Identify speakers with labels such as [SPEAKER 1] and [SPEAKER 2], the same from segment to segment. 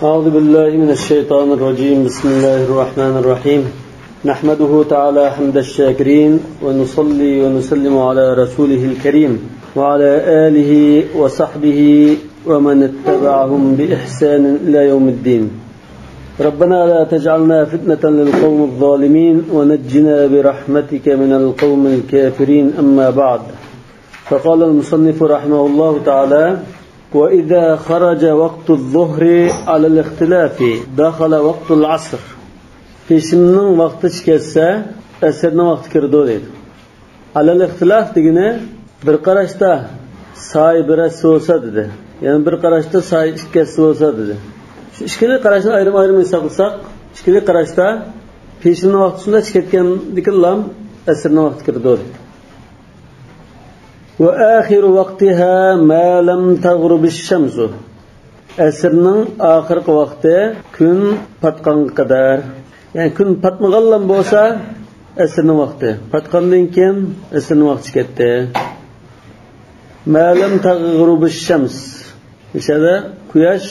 [SPEAKER 1] أعوذ بالله من الشيطان الرجيم. بسم الله الرحمن الرحيم. نحمده تعالى حمد الشاكرين، ونصلي ونسلم على رسوله الكريم وعلى آله وصحبه ومن اتبعهم بإحسان إلى يوم الدين. ربنا لا تجعلنا فتنة للقوم الظالمين ونجنا برحمتك من القوم الكافرين. أما بعد، فقال المصنف رحمه الله تعالى: وإذا خرج وقت الظهر على الاختلاف دخل وقت العصر. Peşimning vaqti chiqsa, asrning vaqti kirdi deydi. Alal ixtilof degani bir qarashda say birasi bo'lsa dedi. Ya'ni bir qarashda say ikkisi bo'lsa dedi. Shu ikkili qarashni ayrim-ayrim hisoblasak, ikkili qarashda peshinning vaqti shunda chiqayotgandikinlam asrning vaqti kirdi deydi. Va axiru vaqtiha ma lam taghrub ash-shamsu. Asrning oxirgi vaqti kun patqanga qadar. Ya'ni kun patmaganlam bo'lsa asrning vaqti. Patqandan keyin asrning vaqti ketdi. Ma lam taghrub ash-shams. O'shada quyosh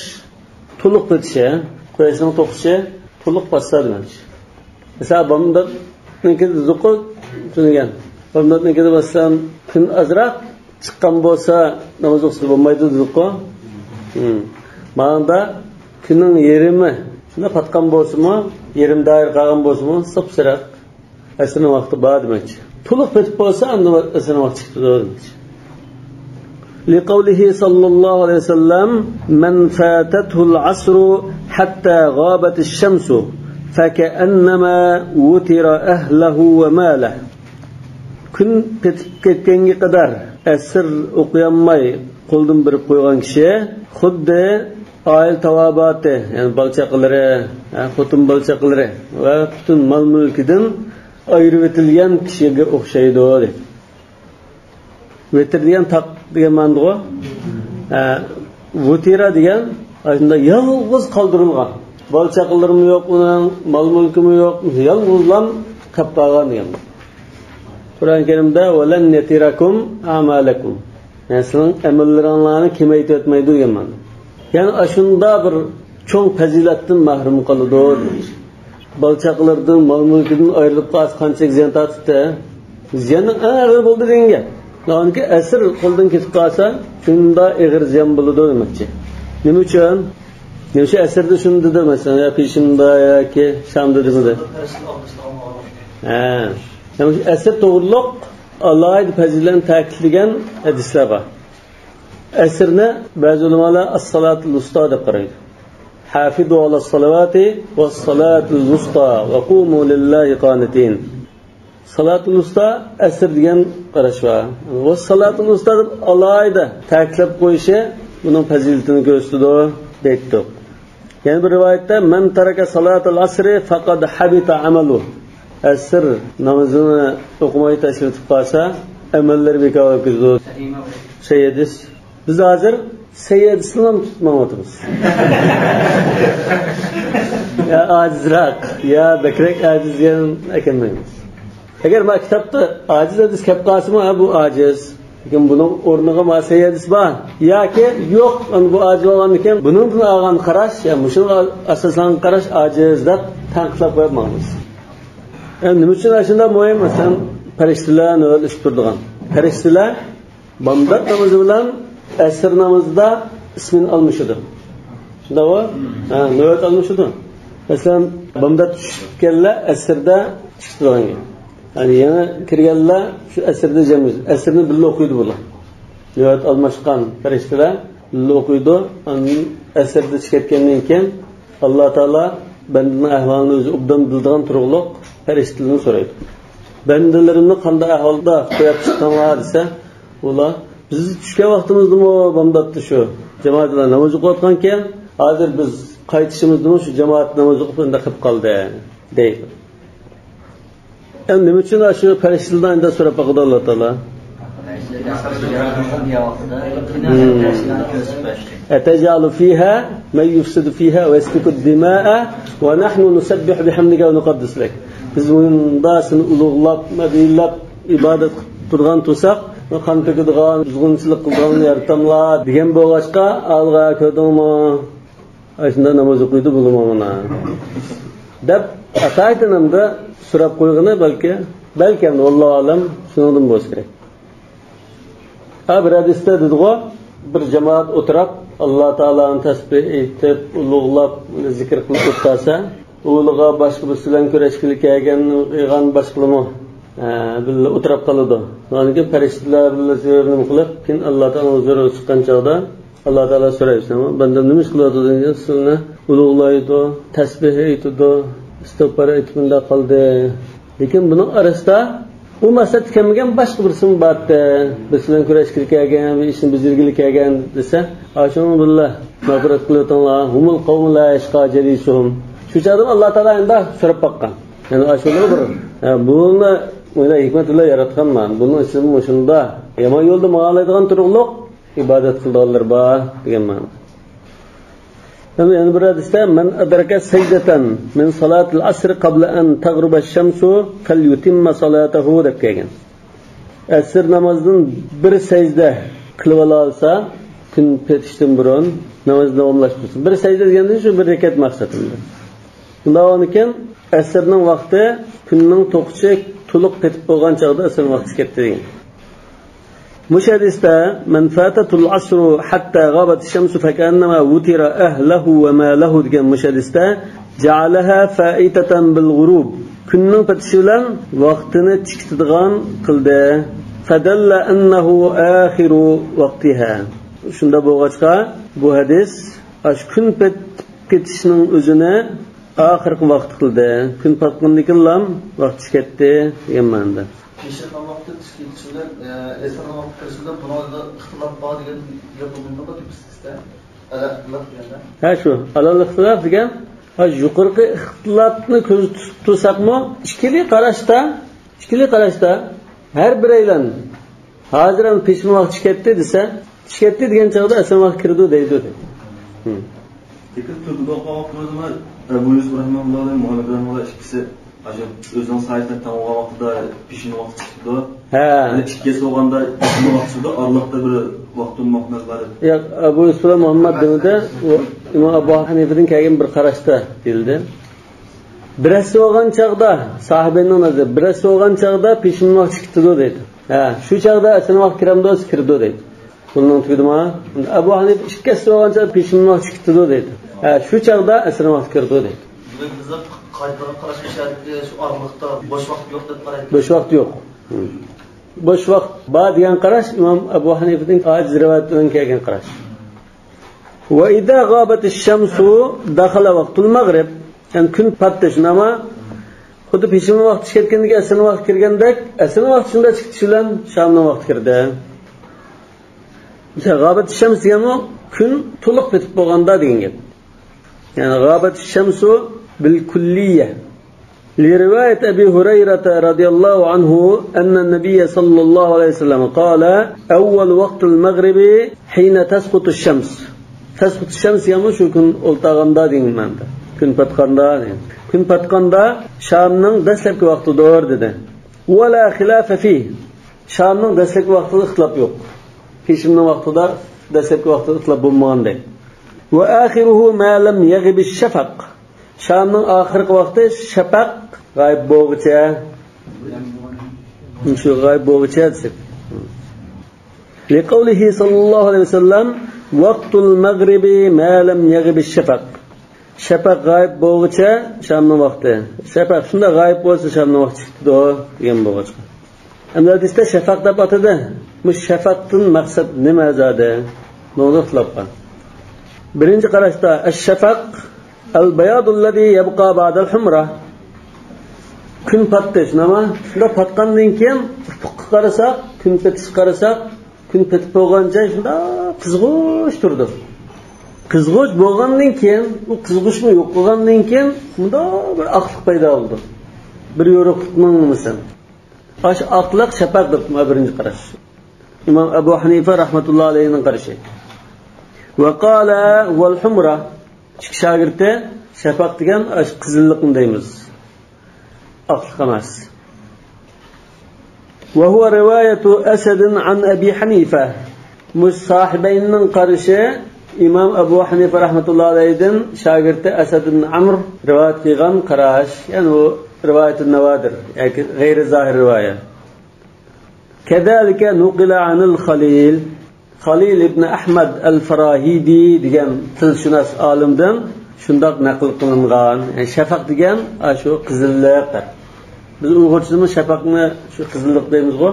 [SPEAKER 1] to'liq batishi, quyoshning to'qishi to'liq batsa demak. Masalan, bomdodniki zuqu tunagan. Bomdodnikida bassam kun azroq chiqqan bo'lsa namoz o'qisa bo'lmaydi zuqu. Ma'noda kunning yerimi shunda patqan bo'lsa-mu, yerim doir qolgan bo'lsa-mu, sap-sariq asrning vaqti bor demakchi. To'liq bitib bo'lsa, unda asrning vaqti chiqdi demakchi. لقوله صلى الله عليه وسلم: من فاتته العصر حتى غابت الشمس فكأنما وتر أهله وماله. Kun ketib ketganga qadar asr o'qiyolmay qo'ldan berib qo'ygan kishi xuddi oil tavobati, ya'ni bola chaqalari, xotin bola chaqalari va butun mol mulkidan ayirib etilgan kishiga o'xshaydi dedi. Vetr degan taq degan ma'noda, vutira degan shunda yolg'iz qoldirilgan. Bola chaqalarimi yo'q, uning mol mulkimi yo'q, yolg'izlam qolib qolgan degan. Qur'oni Karimda valan yatirakum a'malakum. Ya'ni sizning amallaringlarni kamaytirib o'tmaydi degan ma'no. Ya'ni shunda bir cho'ng fazilatdan mahrum qoladi. Bola chaqalardan, mol mulkidan ayrilib qolsa qancha ziyon tortibdi. Ziyonning eng og'iri bo'ldi degan gap. Lekin asr qo'ldan ketib qolsa, shunda og'ir ziyon bo'ladi demoqchi. Nima uchun? Nima uchun asrda shuni dedi masalan, yo peshinda yoki shamda dedi. Ha. Ya'ni asr to'g'riliq alohida fazilatni ta'kidlagan hadislar bor. Asrni ba'zi ulamolar as-salatul wusta deb qaraydi. Hafizu alas-salavati was-salatul wusta va qumu lillahi qanitin. Salatul wusta asr degan qarash bor. Va salatul wusta deb alohida ta'kidlab qo'yishi buning fazilatini ko'rsatadi deydi. Yana bir rivoyatda man taraka salatul asri faqad habita amalu. Asr namozini o'qimay tashlab qolsa, amallari bekor bo'lib ketadi. Sayyidis. Biz hozir sayyidisni ham tutmayapmiz. Ya acizroq, ya bakrak aciz degan ekanmaymiz. Agar ma kitobda aciz hadis kelib qolsa, bu aciz. Lekin buning o'rniga ma sayyidis bor yoki yo'q, bu aciz bo'lgan ekan, buning bilan olgan qarash, ya shuni asoslangan qarash aciz deb tanqidlab qo'ymaymiz. Yani nima uchun shunda muhim? Masalan, farishtalar navbat ish turadigan. Farishtalar bomdod namozi bilan asr namozida ismini olmishidi. Shundami? Ha, navbat olmishidi. Masalan, bomdod tushganlar asrda chiqdigan. Ya'ni yana kirganlar shu asrda jamiz. Asrni birga o'qiydi bular. Navbat almashgan farishtalar birga o'qiydi. Andan asrda chiqayotgandan keyin Alloh taolo bandaning ahvolini o'zi obdan biladigan turug'liq farishtalarni so'raydi. Bandalarimni qanday ahvolda qo'yib chiqqanlar desa, ular biz tushgan vaqtimizdami bomdodda shu jamoat bilan namoz o'qiyotgan ekan, hozir biz qaytishimizdami shu jamoat namoz o'qib unda qilib qoldi deydi. Endi nima uchun shu farishtalardan endi so'rab boqadi Alloh taolo? أتجعل فيها من يفسد فيها ويسفك الدماء ونحن نسبح بحمدك ونقدس لك. Biz bunda seni ulug'lab, madiylab ibodat qilib turgan tursak, qon to'kadigan, buzg'unchilik qiladigan yaratamlar degan bo'lg'achqa, alg'a ko'rdingmi? Shunda namoz o'qiydi bo'lmamana deb ataytin endi so'rab qo'yg'ini balki endi vallohu alam shundan bo'lsa kerak. Bir hadisda dediğo bir jamoat o'tirib Alloh taoloni tasbih etib, ulug'lab zikr qilib o'tirsa, ulig'a boshqa birisi bilan ko'rishgili kelgan, uyg'on boshqalimi birga o'tirib qoladi. Undan keyin farishtalar birga nima qilib, keyin Alloh taolo huzuriga chiqqan chog'da Alloh taolo so'raydi, bandam nima ish qiladi degan, sizni ulug'laydi, tasbih aytadi, istig'for aytib bunday qildi. Lekin buning orasida u maqsad kelmagan boshqa birisi bordi, biz bilan ko'rishgili kelgan, bir ishni bajargili kelgan desa, shuni billah mag'firat qilayotganlar, humul qavmu la yashqa jalisuhum. Shu chog'da Alloh taolo endi so'rab boqqan. Ya'ni shuni bir buni o'yla hikmat bilan yaratganman. Buni ismi shunda yomon yo'lda ma'laydigan turuqliq ibodat qilganlar bor degan ma'no. Yana bir hadisda man adraka sajdatan min salatil asr qabla an taghruba ash-shamsu falyutimma salatahu deb kelgan. Asr namozidan bir sajda qilib olsa, kun petishdan burun namozni davomlashtirsin. Bir sajda deganda shu bir rakat maqsadida. Bundan keyin asrning vaqti kunning to'qichi to'liq petib bo'lgan chog'da asr vaqti ketdi degan. Mush hadisda man fatatul asru hatta ghabat ash-shamsu fakannama wutira ahlihi wa malahu degan mush hadisda ja'alaha fa'itatan bil ghurub, kunning patishi bilan vaqtini chikitadigan qildi. Fadalla annahu akhiru vaqtiha. Shunda bo'lg'achqa bu hadis ash kun petib ketishining o'zini oxirgi vaqt qildi. Kun patgandan keyin vaqt ketdi degan ma'noda.
[SPEAKER 2] Peşin vaqti ketişi bilan esr vaqti kirishi bilan buni ixtilof bor degan gap bo'lmadi deb.
[SPEAKER 1] Ha shu alal ixtilof degan yuqorqi ixtilofni ko'z tutib tursakmi, ikkili qarashda har biraylan hozir ham peshin vaqti ketdi desa, ketdi degan chog'da asr vaqti kirdi deydi.
[SPEAKER 2] Lekin turdi o'qib Abu Yusuf rahimahulloh bilan Muhammad rahimahulloh ikkisi o'zining saytini tamomlagan vaqtida peshin vaqti chiqdi.
[SPEAKER 1] Ha,
[SPEAKER 2] ikkisi bo'lganda peshin vaqti chiqdi, oraliqda bir vaqt o'tmoqlar bor.
[SPEAKER 1] Yo'q, Abu Yusuf bilan Muhammad demidi, u Imom Abu Hanifadan kelgan bir qarashda deyildi. Birasi bo'lgan chog'da sahobaning nazari, birasi bo'lgan chog'da peshin vaqti chiqdi deydi. Ha, shu chog'da asl vaqt kiramdi, kirdi deydi. Bundan tugdimi? Abu Hanifa ikkisi bo'lgan chog'da peshin vaqti chiqdi deydi. Ha, shu chog'da asr vaqti kirdi deydi.
[SPEAKER 2] Bizlar qaytadan qarash isharati shu oraliqda bo'sh vaqt yo'q deb qaraydi.
[SPEAKER 1] Bo'sh vaqt yo'q. Bo'sh vaqt bor degan qarash Imom Abu Hanifaning ajiz rivoyatidan kelgan qarash. Va idza g'obat ash-shamsu dakhala vaqtul mag'rib. Ya'ni kun patdi shunama xuddi peshin vaqti ketgandek asr vaqti kirgandek, asr vaqti shunda chiqishi bilan shomning vaqti kirdi. G'obat ash-shams degani kun to'liq bitib bo'lganda degan gap. Yani غابت الشمس بالكلية. لرواية أبي هريرة رضي الله عنه أن النبي صلى الله عليه وسلم قال أول وقت المغرب حين تسقط الشمس. تسقط الشمس يعني شو كن oltağında deyin manda. Kun patqanda deyin. Kun patqanda Şamның dastlabki vaqti doğru dedi. Ve la khilafe fih. Şamның dastlabki vaqtida ixtilof yo'q. Peshinning vaqtida dastlabki vaqtida ixtilof bo'lmagan deydi. وآخره ما لم يغب الشفق. شامның oxirgi vaqti shafaq g'oyib bo'lguncha, shu g'oyib bo'lguncha desak. لقوله صلى الله عليه وسلم وقت المغرب ما لم يغب الشفق. Shafaq g'oyib bo'lguncha shamning vaqti. Shafaq shunda g'oyib bo'lsa shamning vaqti chiqdi degan bo'lg'ach. Endi hadisda shafaq deb atadi. Bu shafaqdan maqsad nima zodi? Buni ixtilof bor. Birinchi qarashda ash-shafaq al-bayadul ladhi yabqa ba'da al-humra. Kun patdi, nima? Shunda patgandan keyin ufuqqa qarasak, kun patish qarasak, kun patib bo'lgancha shunda qizg'ush turdi. Qizg'ush bo'lgandan keyin, u qizg'ushni yo'q qilgandan keyin bunda bir oqliq paydo bo'ldi. Bir yo'riqlikning nimasi? Ash oqliq shafaq deb birinchi qarash. Imom Abu Hanifa rahmatullohi alayhining qarashi. Va qala wal humra, ikki shogirdi shafaq degan ash qizilliqni deymiz. Oqliq emas. Va huwa rivoyatu Asad an Abi Hanifa. Musahibaynning qarashi İmam Ebu Hanife rahmetullahi aleyh'den şagirti Esed ibn Amr rivayet kılgan karaş. Yani bu rivayet-i nevadir. Yani gayri zahir rivayet. Kedalike nukile anil Halil. Halil ibn Ahmed el-Farahidi degan tilshunos olimdan shundoq naql qilingan. Yani şafaq degan shu qizilliq. Biz Uyg'urchamiz şafaqni shu qizilliq deymiz-ku.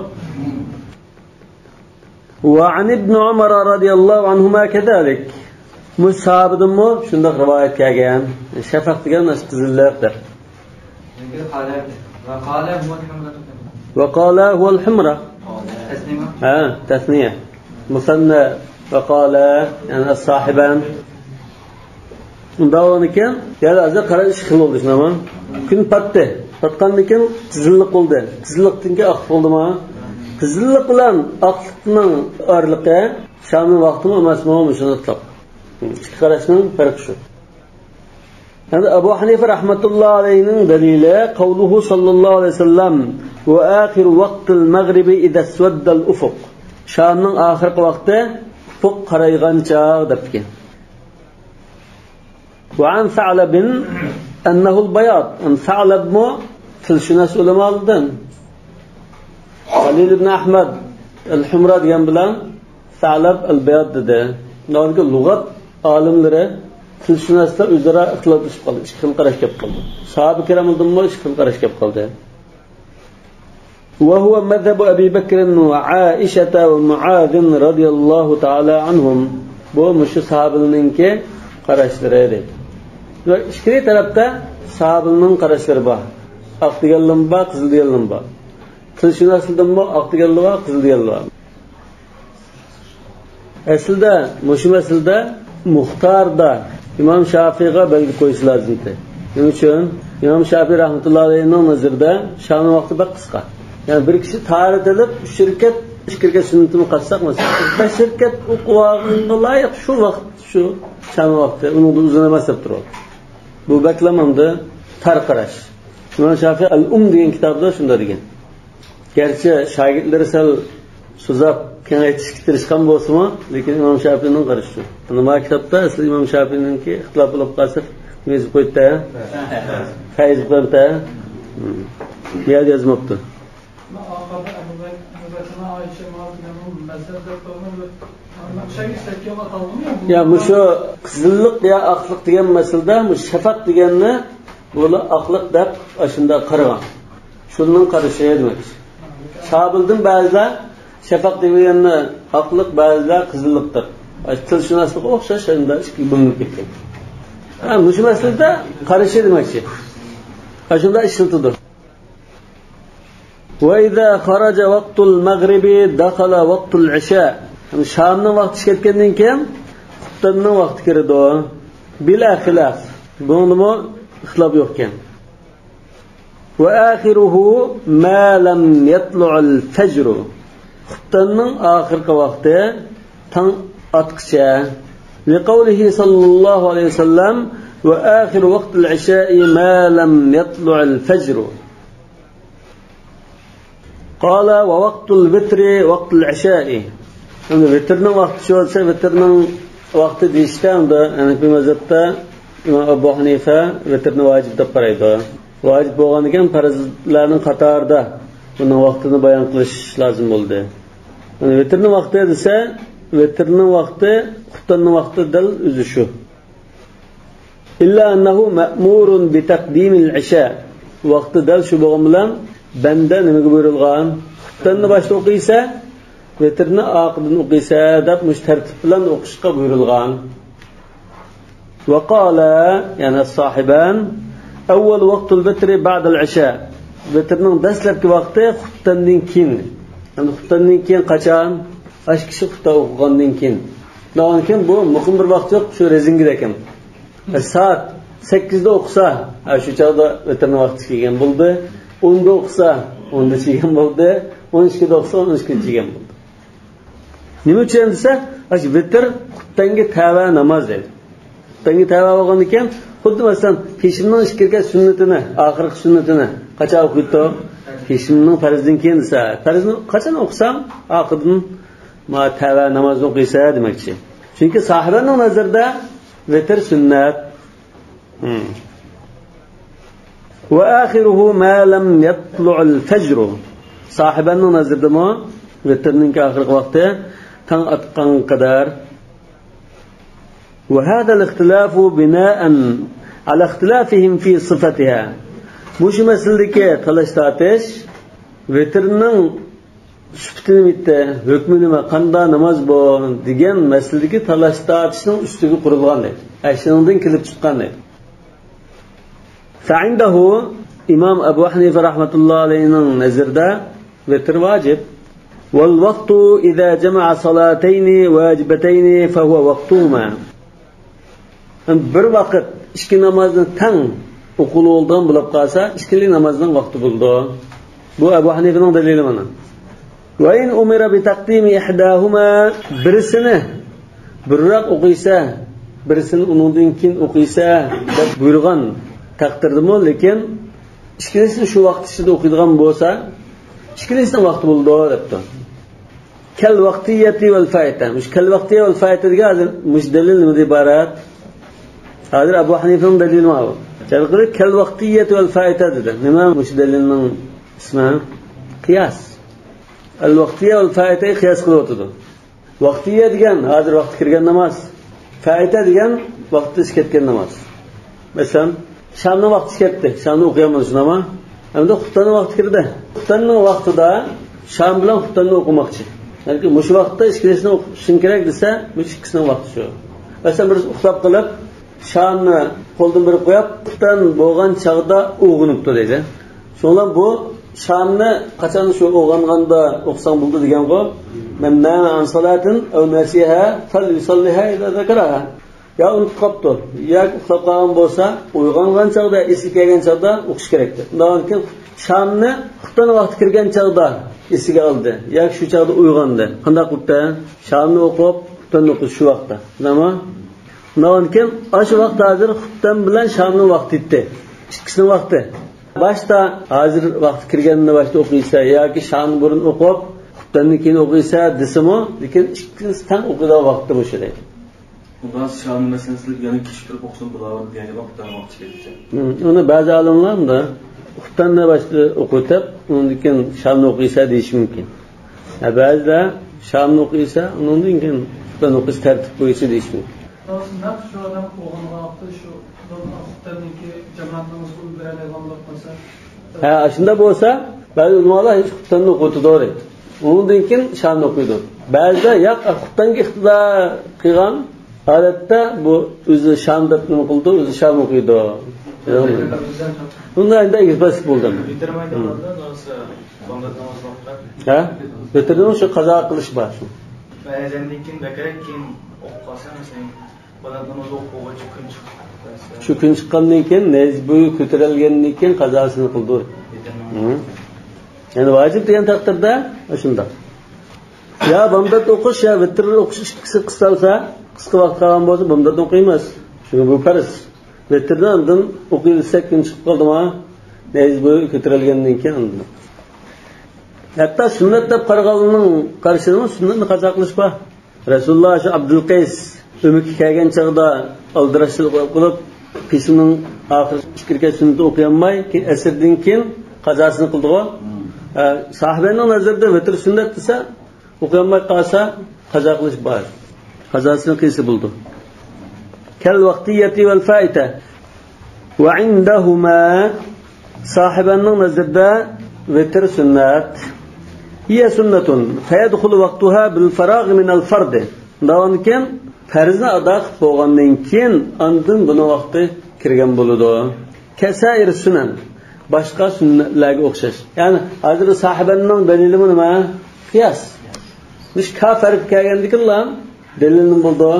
[SPEAKER 1] وعن ابن عمر رضي الله عنهما كذلك. Musabidinmi shundoq rivoyat kelgan. Şafaq degan qizilliqdir. وقال هو الحمرة. ها تثنية مثنى وقال يعني الصاحبان. Unda ekan, yana azza qarash xil bo'ldi shunami? Kun patdi. Patgandan keyin qizilliq bo'ldi. Qizilliqdan keyin oq bo'ldimi? Qizilliq bilan oqliqning orliqi shamning vaqtimi emasmi shuni ixtilof. Ikki qarashning farqi shu. Yani Ebu Hanife rahmetullah aleyhinin delili kavluhu sallallahu aleyhi ve sellem ve ahiru vaktil mağribi idha isveddel ufuk. Şam'ın ahirki vakti ufuk qaraygan çağ debken. Ve an Sa'labin ennehu'l bayad. An Sa'lab mu tilşünas ulemalıdan. Halil ibn Ahmed el-Humra degan bilan Sa'lab el-Bayad dedi. Nolga lug'at alimlari tilşünaslar o'zaro ixtiloflashib qoldi, ikki xil qarash kelib qoldi. Sahoba kiramdan ikki xil qarash kelib qoldi. وهو مذهب أبي بكر وعائشة ومعاذ رضي الله تعالى عنهم. Bu muşu sahabeninki qarashlari edi. Va ikki tarafda sahabening qarashlari bor. Oq deganlim bor, qizil deganlim bor. Tilşünaslıdan bor, oq deganli bor, qizil deganli bor. Aslida mushu masalada muxtorda İmam Şafii'ga belgi qo'yish lozim edi. Nima uchun? İmam Şafii rahmatullohi alayhining nazarida shamning vaqti bir qisqa. Yani bir kishi taritilib 3 rakat, 2 rakat sunnatini qatsak masalan, 5 rakat o'qiganga loyiq shu vaqt, shu sham vaqti, uni uzun emas deb turadi. Bu baklamamda tar qarash. İmam Şafii Al-Um degan kitobida shunda degan. Garchi shogirdlari sal suzab kengaytirishga tirishgan bo'lsa-mu, lekin İmam Şafii'ning qarashi shu. Nima kitobda asli İmam Şafii'ninki ixtilof bo'lib qolsa, yozib qo'ydi-da. Fayz qo'ydi-da. Bu yerda yozmabdi. Ya mushu qizilliq ya oqliq degan masalada şafaq deganni bular oqliq deb shunda qaragan. Shunning qarashi demak. Sahabildan ba'zilar şafaq deganni oqliq, ba'zilar qizilliqdir. Tilshunoslikqa o'xshash shunda ikki bo'linib ketgan. Ha, mushu masalada qarashi demakchi. Shunda ishlatildi. وإذا خرج وقت المغرب دخل وقت العشاء. Şamның vaqti ketgandan keyin xuftanning vaqti kiradi. Bila xilaf. Buningmi ixtilof yo'q ekan. Va akhiruhu ma lam yatlu'al fajr. Xuftanning oxirgi vaqti tong otqicha. Liqawlihi sallallohu alayhi vasallam va akhiru vaqtil isha'i ma lam yatlu'al fajr. قال ووقت الوتر وقت العشاء. Endi vitrning vaqti shu bo'lsa, vitrning vaqti deyishda unda Hanafiy mazhabda İmam Abu Hanifa vitrni vojib deb qaraydi. Vojib bo'lgan ekan farzlarning qatorida buning vaqtini bayon qilish lozim bo'ldi. Endi vitrning vaqti desa, vitrning vaqti xuftanning vaqti dal o'zi shu. Illa annahu ma'murun bi taqdimil isha. Vaqti dal shu bo'lgan bilan banda nimaga buyurilgan? Xuftanni boshda o'qiysa, vitrni oqidan o'qiysa deb mush tartib bilan o'qishga buyurilgan. Va qala, ya'ni sahiban, awwal vaqtul vitri ba'da al-isha. Vitrning dastlabki vaqti xuftandan keyin. Endi xuftandan keyin qachon? Ash kishi xufta o'qigandan keyin. Undan keyin bu muqim bir vaqt yo'q, shu rezingida ekan. Soat 8 da o'qisa, shu chog'da vitrning vaqti kelgan bo'ldi. 10da o'qisa, 10da kelgan bo'ldi. 12da o'qisa, 12da kelgan bo'ldi. Nima uchun desa, vitr xuftanga tava namoz deydi. Xuftanga tava bo'lgan ekan, xuddi masalan peshinning ikki rakat sunnatini, oxirgi sunnatini qachon o'qiydi? Peshinning farzidan keyin desa, farzni qachon o'qisam, oxiridan ma tava namozni o'qiysa demakchi. Chunki sahibaning nazarida vitr sunnat. Va oxiruhu ma lam yatlu'al fajr. Sahibaning nazaridami vitrning oxirgi vaqti tang otgan qadar. وهذا الاختلاف بناء على اختلافهم في صفتها. Bu masaladagi talash tortish vitrning sifati nima, hukmi nima, qanday namoz bu degan masaladagi talash tortishning ustiga qurilgan deydi. Shundan kelib chiqqan deydi. فعنده إمام أبو حنيفة رحمة الله عليه nazarida vitr vajib. والوقت إذا جمع صلاتين واجبتين فهو وقتهما. Bir vaqt ikki namozni tang o'qiluvdan bo'lib qolsa, ikkili namozning vaqti bo'ldi. Bu Abu Hanifaning dalili mana. Va in umira bi taqdimi ihdahuma, birisini birroq o'qiysa, birisini uningdan keyin o'qiysa deb buyurgan taqdirdimi, lekin ikkilisini shu vaqt ichida o'qiydigan bo'lsa, ikkilisining vaqti bo'ldi debdi. Kal vaqtiyati val faita. Mush kal vaqtiyati val faita degan hozir mush dalil nima iborat? Hozir Abu Hanifaning dalili nima bu? Jalqili kal vaqtiyati val faita dedi. Nima mush dalilning ismi? Qiyos. Al vaqtiya val faita qiyos qilib o'tdi. Vaqtiya degan hozir vaqti kirgan namoz, faita degan vaqti ketgan namoz. Masalan, shamning vaqti ketdi, shamni o'qiyapmiz shunami? Endi xuftanning vaqti kirdi. Xuftanning vaqtida sham bilan xuftanni o'qimoqchi. Ya'ni mushu vaqtda ikkilisini o'qishing kerak desa, bu ikkisining vaqti shu. Masalan, bir uxlab qolib, shamni qo'ldan berib qo'yib, xuftan bo'lgan chog'da uyg'onibdi deydi. Shundan bu shamni qachon shu uyg'onganda o'qisang bo'ldi degan-ku. Man nama an salatin aw nasiha falyusalliha idza zakaraha. Ya unutib qolibdi, yoki uxlab qolgan bo'lsa, uyg'ongan chog'da, esiga kelgan chog'da o'qish kerak deb. Undan keyin shamni xuftan vaqti kirgan chog'da esiga oldi, yoki shu chog'da uyg'ondi. Qanday qilibdi? Shamni o'qib, xuftanni o'qish shu vaqtda. Nima? Undan keyin shu vaqt hozir xuftan bilan shamning vaqti yetdi. Ikkisining vaqti. Boshda hozir vaqti kirganini boshda o'qiysa yoki shamni burun o'qib, xuftanni keyin o'qiysa desimi, lekin ikkisi tang o'qiydigan vaqti bu shu deydi.
[SPEAKER 2] Bundan şam meselesi yani kechiktirib o'qisam bo'lardi degan vaqtdan vaqt ketdi.
[SPEAKER 1] Uni ba'zi olimlar unda xuftanni boshda o'qitib, undan keyin shamni o'qiysa deyish mumkin. Ba'zida shamni o'qiysa, undan keyin xuftanni o'qish tartib bo'yicha deyish mumkin.
[SPEAKER 3] Naq shu odam o'g'ilgan vaqtda shu xuftanniki jamoat namozi beradigan bo'lib qolsa.
[SPEAKER 1] Ha, shunda bo'lsa, ba'zi ulamolar hech xuftanni o'qitdi to'g'ri. Undan keyin shamni o'qiydi. Ba'zida yo'q, xuftanga iqtido qilgan holatda bu o'zi sham deb nima qildi, o'zi sham o'qiydi. Bunda endi egizbas bo'ldi. Ha? Vitrni shu qazo qilish bor shu.
[SPEAKER 4] Ba'zandan keyin bakrak keyin o'qib qolsa, masalan, bola namoz o'qig'uvchi kun chiqib
[SPEAKER 1] shu kun chiqqandan keyin nez bo'yi ko'tarilgandan keyin qazosini qildi. Ya'ni vojib degan taqdirda shundoq. Ya bomdod o'qish ya vitr o'qish ikkisi qisqalsa, qisqa vaqt qolgan bo'lsa bomdod o'qiymiz. Chunki bu farz. Vitrni undan o'qiyilsa kun chiqib qoldimi? Nez bo'yi ko'tarilgandan keyin undan. Hatto sunnat deb qaraganning qarshini sunnatni qazo qilish bor. Rasululloh shu Abdul Qays umidga kelgan chog'da aldirashchilik qilib, peshining oxir ikki rakat sunnatni o'qiyolmay, keyin asrdan keyin qazosini qildi-ku. Sahobaning nazarida vitr sunnat desa, o'qiyolmay qolsa qazo qilish bor. Qazosini qilsa bo'ldi. Kal vaqtiyati val faita. Va indahuma sahibaning nazarida vitr sunnat. Hiya sunnatun fayadkhulu vaqtuha bil farag min al fard. Undan keyin farzni ado qilib bo'lgandan keyin andin buni vaqti kirgan bo'ladi. Kasair sunan, boshqa sunnatlarga o'xshash. Ya'ni hozir sahibaning dalili nima? Qiyos. Biz kafir kelgandikin lan dalilning bo'ldi,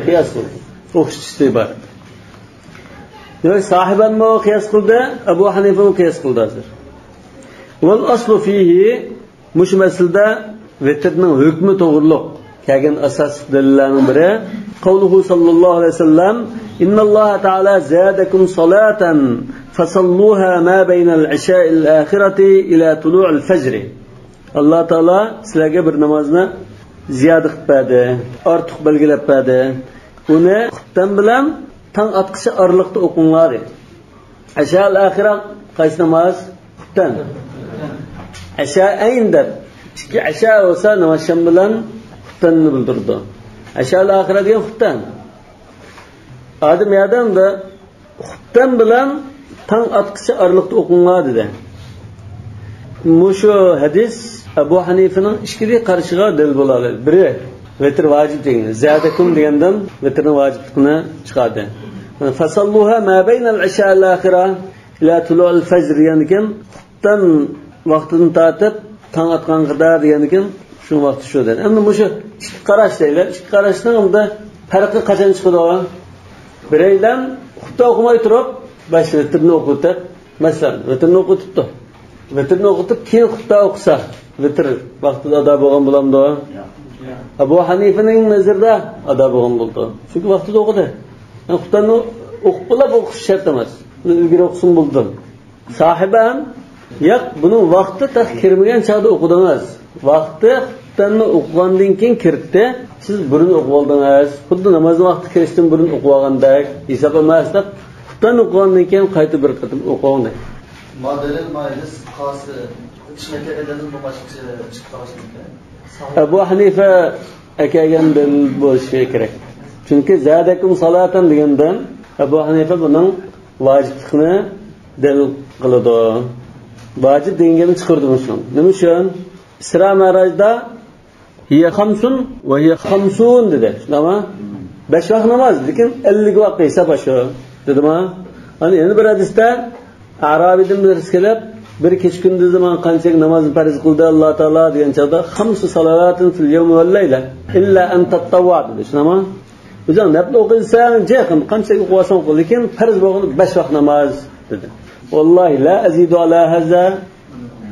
[SPEAKER 1] qiyos bo'ldi. O'xshashi bor. Demak, sahibanmi qiyos qildi, Abu Hanifa qiyos qildi hozir. Val aslu fihi mush masalada vitrning hukmi to'g'riliq kelgan asosiy dalillarning biri qavluhu sallallohu alayhi vasallam innalloha taala zadakum salatan fasalluha ma baynal isha'il akhirati ila tulu'il fajr. Alloh taolo sizlarga bir namozni ziyoda qilib berdi, ortiq belgilab berdi. Uni xuftan bilan tong atqicha oraliqda o'qinglar dedi. Ashal axira qaysi namoz? Xuftan. Asha ayn deb ikki asha bo'lsa namoz bilan xuftanni bildirdi. Ashal axira degan xuftan. Odam yadamda xuftan bilan tong atqicha oraliqda o'qinglar dedi. Mushu hadis Abu Hanife'nin ikkili qarishiga dalil bo'ladi. Biri vitr vojib degan, zadakum degandan vitrning vojibligini chiqardi. Fasalluha ma baynal isha al-akhira ila tulu'il fajr degan ekan, xuftan vaqtini tortib tong atgan qadar degan ekan, shu vaqt shu dedi. Endi mushu ikki qarash deylar. Ikki qarashning unda farqi qachon chiqadi? Biraydan xufta o'qimay turib, besh vitrni o'qitib, masalan, vitrni o'qitibdi. Vitrni o'qitib keyin xufta o'qisa, vitr vaqtida ado bo'lgan bo'lamdi? Abu Hanife'ning nazarida ado bo'lgan bo'ldi. Chunki vaqtida o'qidi. Yani xuftani o'qib bo'lib o'qish shart emas. Uni ilgari o'qisin bo'ldi. Sahibam yo'q, buning vaqti tax kirmagan chog'da o'qidingiz. Vaqti xuftanni o'qigandan keyin kirdi, siz burun o'qib oldingiz. Xuddi namozni vaqti kirishdan burun o'qib olgandek hisob emas deb xuftanni o'qigandan keyin qayta bir qatim o'qing. Abu Hanifa akagan dalil bo'lishi kerak. Chunki zadakum salatan degandan Abu Hanifa buning vojibligini dalil qiladi. Vojib deganini chiqardi shuni. Nima uchun? Isro Ma'rojda hiya khamsun va hiya khamsun dedi. Shundami? 5 vaqt namoz, lekin 50 vaqt hisob shu dedimi? Ana endi bir hadisda Arabidan birisi kelib bir kech kunduz zaman qancha namozni farz qildi Alloh taolo degan chog'da xamsu salavatin fil yawmi wal layla illa an tatawwa dedi. Shunami? O'zing nafl o'qisang, jaqin qancha o'qisang o'qi, lekin farz bo'lgan 5 vaqt namoz dedi. Wallahi la azidu ala haza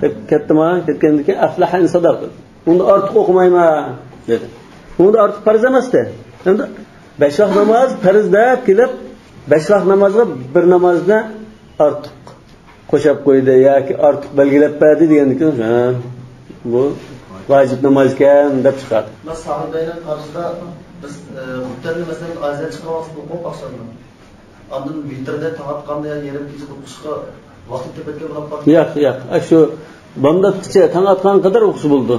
[SPEAKER 1] deb ketdimi? Ketgandan keyin aflaha in sadaq dedi. Unda ortiq o'qimayman dedi. Unda ortiq farz emasdi. Endi 5 vaqt namoz farz deb kelib 5 vaqt namozga bir namozni ortiq qo'shib qo'ydi yoki ortiq belgilab berdi degan ekan, ha, bu vojib namoz ekan deb chiqadi.
[SPEAKER 2] Biz sahobalar qarshida biz xuftanni masalan azan chiqqan vaqtda o'qib oqshomda. Ondan vitrda tong atganda yarim kecha o'qishga vaqt tepatgan bo'lib qoldi.
[SPEAKER 1] Yo'q, yo'q. Shu bomdodgacha tong atgan qadar o'qish bo'ldi.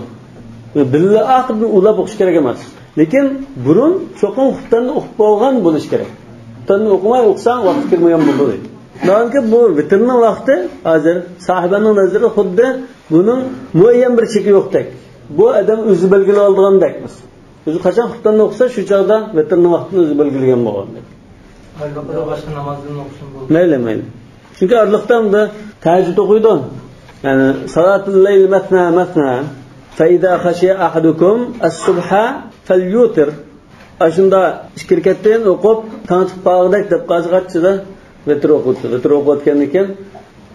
[SPEAKER 1] Billa oxirini ulab o'qish kerak emas. Lekin burun cho'qim xuftanni o'qib bo'lgan bo'lish kerak. Xuftanni o'qimay o'qisang vaqt kirmagan bo'ldi deydi. Çünkü bu vitrning vaqti hozir sahibaning nazarida xuddi buning muayyan bir cheki yo'qdek. Bu odam o'zi belgilab olgandekmiz. O'zi qachon xuftanni o'qisa shu chog'da vitrning vaqtini o'zi belgilagan bo'lgandek.
[SPEAKER 4] Albatta boshqa namozni o'qisin bo'ldi.
[SPEAKER 1] Mayli, mayli. Chunki orliqdan da tahajjud o'qiydi. Ya'ni salatul layl matna matna fa iza khashiya ahadukum as-subha falyutir. Ashunda ikki rakatdan o'qib tong chiqib qolgandek deb qolsa vitr o'qitdi. Vitr o'qiyotgandan keyin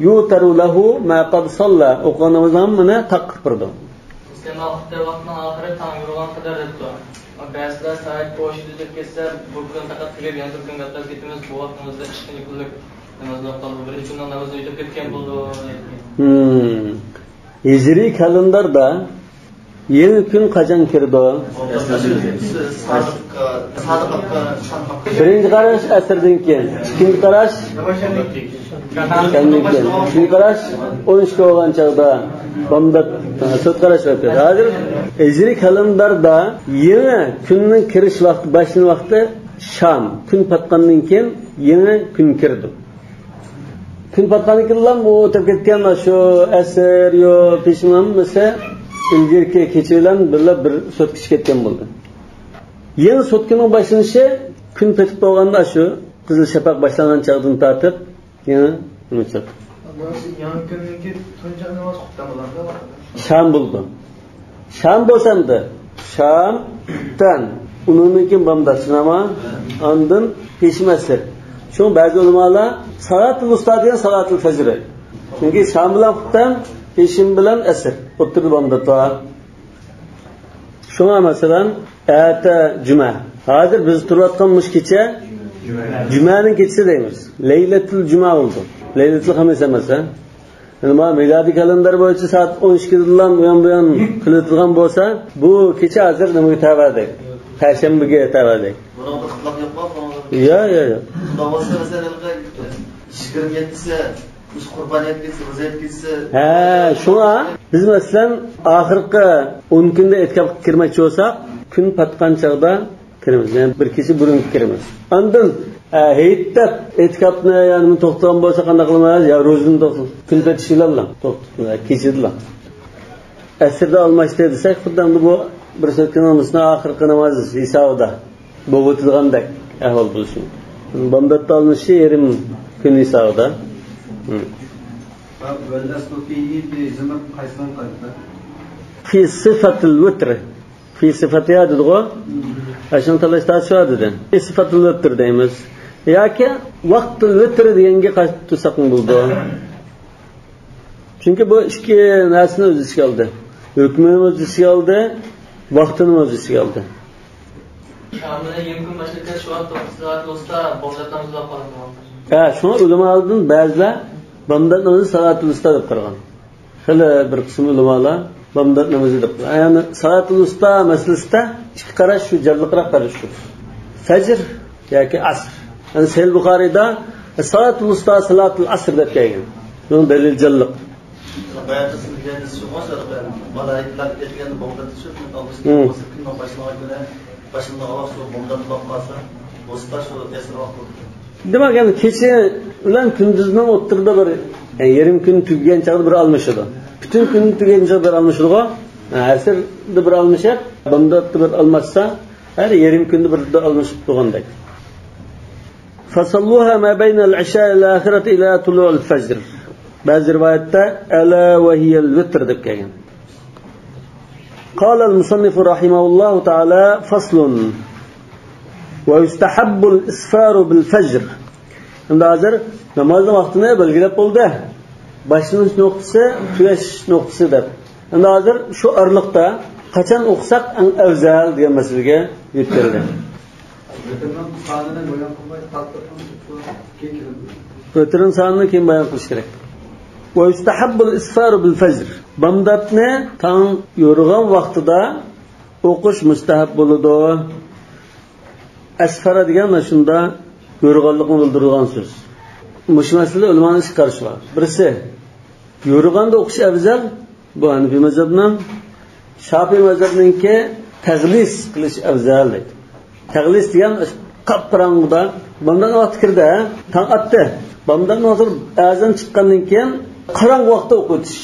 [SPEAKER 1] yutaru lahu ma qad salla o'qigan namozini mana taqib turdi.
[SPEAKER 4] Iste'mol xufta vaqtining oxiri tong yo'rg'an qadar debdi. Ba'zilar soat qo'shildi deb ketsa, bu kun faqat tugab yana bir kunga o'tkazib ketamiz, bu vaqtimizda ikkinchi kunlik namozni o'qib, birinchi kunning namozini yutib ketgan bo'ldi.
[SPEAKER 1] Hijriy kalendarda yeni kun qachon kirdi? Birinchi qarash asrdan keyin, ikkinchi qarash shandan keyin, uchinchi qarash 13 bo'lgan chog'da bomdod to'rt qarash bo'ladi. Hozir hijriy kalendarda yeni kunning kirish vaqti, boshlanish vaqti sham, kun patgandan keyin yeni kun kirdi. Kun patgandan keyin bu o'tib ketgan shu asr yo peshinam bo'lsa ilgirki kecha bilan birla bir sotka ketgan bo'ldi. Yeni sotkaning boshlanishi kun petib bo'lganda shu qizil shafaq boshlangan chog'dan tortib yana nima chiqdi? Sham bo'ldi. Sham bo'lsanda sham tan undan keyin bomdod shunama ondan peshin asr. Shu ba'zi ulamolar salatul usta degan salatul fajr. Chunki sham bilan xuftan peshin bilan asr o'tirdi bomdodda. Shunga masalan ata juma. Hozir biz turayotgan mush kecha jumaning kechasi deymiz. Laylatul juma bo'ldi. Laylatul xamis emas, ha? Yani miladi kalendar bo'yicha soat 12dan buyon buyon qilayotgan bo'lsa, bu kecha hozir nimaga tava deydi? Payshanbaga tava deydi.
[SPEAKER 2] Buni ixtilof yo'qmi?
[SPEAKER 1] Yo'q, yo'q, yo'q.
[SPEAKER 2] Xudo bo'lsa, masalan, 27si biz qurbon etgisi, ro'za etgisi.
[SPEAKER 1] Ha, shunga biz masalan oxirgi 10 kunda e'tikofga kirmoqchi bo'lsak, kun patgan chog'da kiramiz. Ya'ni bir kecha burun kiramiz. Ondan heytda e'tikofni ya'ni to'xtagan bo'lsa qanday qilamiz? Ya ro'zani to'xtat, kun patishi bilan to'xtatamiz, kechadilar. Asrda almashdi desak, xuddi bu bir soatning oxirgi namoz hisobida bo'lib o'tilgandek ahvol bo'lishi mumkin. Bomdodda almashishi yarim kun hisobida. Fi sifatil vitr. Fi sifatiha dedi-ku. Shuni talash tortishuv dedi. Fi sifatil vitr deymiz. Yoki vaqtul vitr deganga qaytib tursak bo'ldi. Chunki bu ikki narsani o'z ichiga oldi. Hukmini o'z ichiga oldi, vaqtini o'z ichiga oldi.
[SPEAKER 4] Şam'da 20 kun başlayken şu an 9 saat olsa bomdod namozi qoladi.
[SPEAKER 1] Ha, shuni ulamolardan ba'zilar bomdod namozi salatul usta deb qaragan. Hali bir qism ulamolar bomdod namozi deb qaragan. Ya'ni salatul usta masalasida ikki qarash shu jalliqroq qarash shu. Fajr yoki asr. Yani Sahih Buxoriyda salatul usta salatul asr deb kelgan. Bunun dalil jalliq. Demak, yani kecha bilan kunduzning o'rtada bir yani yarim kun tugagan chog'da bir almashadi. Butun kun tugagan chog'da bir almashadi-ku. Asrda bir almashib, bomdodda bir almashsa, har yarim kunda bir almashib turgandek. Fasalluha ma bayna al-isha ila akhirati ila tulu'il fajr. Ba'zi rivoyatda ala va hiyal vitr deb kelgan. قال المصنف رحمه الله تعالى فصل ويستحب الإسفار بالفجر. Endi hozir namozning vaqtini belgilab bo'ldi. Boshlanish nuqtasi, tugash nuqtasi deb. Endi hozir shu oraliqda qachon o'qisak eng afzal degan masalaga yetib keldi. Vitrning sonini keyin bayon qilish kerak. ويستحب الإسفار بالفجر. Bomdodni tong yo'rg'an vaqtida o'qish mustahab bo'ladi. Asfara degan mana shunda yo'rg'anlikni bildiradigan so'z. Mush masalada ulamoning ikki qarashi bor. Birisi yo'rg'anda o'qish afzal, bu Hanafiy mazhabining, Shofiy mazhabiningki tag'lis qilish afzal deydi. Tag'lis degan qop-qorong'uda bomdod vaqti kirdi, tong otdi. Bomdoddan hozir azon chiqqandan keyin qorong'u vaqtda o'qitish.